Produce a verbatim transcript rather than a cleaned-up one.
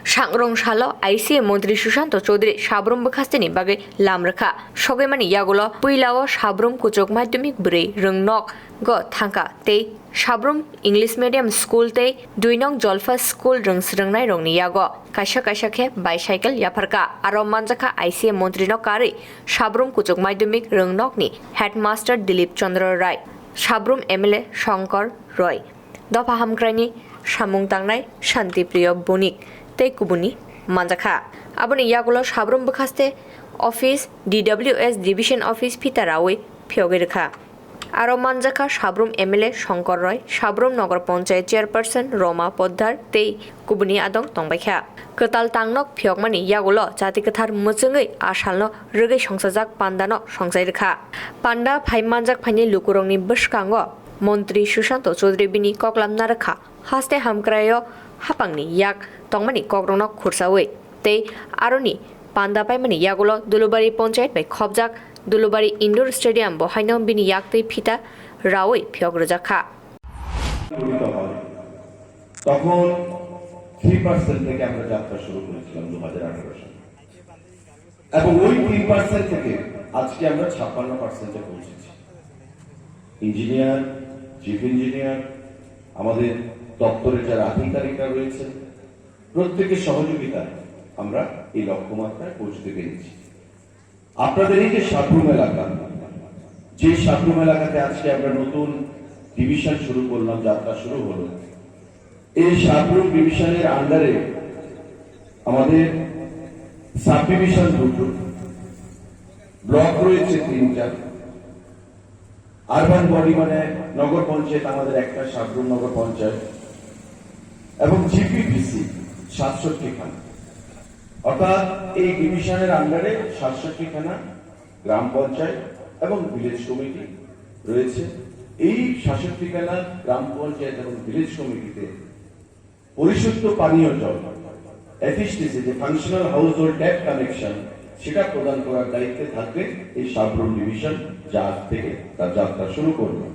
Sangrong salo I C A montri Sushanto Chaudhary Sabrum bwkhasteni bagwi lam rwkha. Sogwimani yagulo puilao Sabrum kuchuk madhyamik bwrwi rwngnok go thangkha tei Sabrum English Medium School tei dui nong Jolfa School rwngsrwngnairokni yago kaisa kaisa khe bicycle yapharkha. Aro manjakha I C A montrino karwi Sabrum kuchuk madhyamik rwngnokni headmaster Dilip Chandra Rai, Sabrum M L A Shankar Roy, dopha hamkraini samung tangnai Shanti Priyo Bunik tei kubuni manjakha. Aboni yagulo Sabrum bwkhaste office, D W S division office phita rawi phiyogwi rwkha. Aro manjakha Sabrum M L A Shankar Roy, Sabrum Nagar Panchayat chairperson Roma Poddar tei kubuni adong tongbaikha. Kwtal tangnok phiyokmani yagulo jati kwthar mwchwngwi a salno rwgwi songsajak pandano songchai rwkha. Panda phai manjak phaini lukurokni bwskango montri Sushanto Chaudhary bini koklam narwkha, haste hamkraio hapangni yak tongmani kokrokno khursawi tei aroni panda paimani yagulo Dulubari Panchayat bai khopjak Dulubari Indoor Stadium bo haino bini yaktwi phita rawi phiyok rwjakha. গঠিত হয়, তখন three percent থেকে আমরা যাত্রা শুরু করেছিলাম দু হাজার আঠারো সালে। এবং ওই তিন পার্সেন্ট থেকে আজকে আমরা ছাপ্পান্ন পার্সেন্টে পৌঁছেছি। ইঞ্জিনিয়ার, চিফ ইঞ্জিনিয়ার, আমাদের দপ্তরে যারা আধিকারিকরা রয়েছেন, প্রত্যেকের সহযোগিতায় আমরা এই লক্ষ্যমাত্রায় পৌঁছতে পেরেছি। আপনাদের এই যে সাব্রুম এলাকা, যে সাব্রুম এলাকাতে আজকে আমরা নতুন ডিভিশন শুরু করলাম, যাত্রা শুরু হলো, এই সাব্রুম ডিভিশনের আন্ডারে আমাদের সাব ডিভিশন দুটো, ব্লক রয়েছে তিনটা, আরবান বডি মানে নগর পঞ্চায়েত আমাদের একটা, সাব্রুম নগর পঞ্চায়েত, এবং জিপিপিসি সাতষট্টি খানা। অর্থাৎ এই ডিভিশনের আন্ডারে সাতষট্টি খানা গ্রাম পঞ্চায়েত এবং ভিলেজ কমিটি রয়েছে। এই সাতষট্টি খানা গ্রাম পঞ্চায়েত এবং ভিলেজ কমিটিতে পরিশুদ্ধ পানীয় জল, এফএইচটিসি, যে ফাংশনাল হাউসহোল্ড ট্যাপ কানেকশন, সেটা প্রদান করার দায়িত্বে থাকবে এই সাব্রুম ডিভিশন, যা আজ থেকে তার যাত্রা শুরু করবে।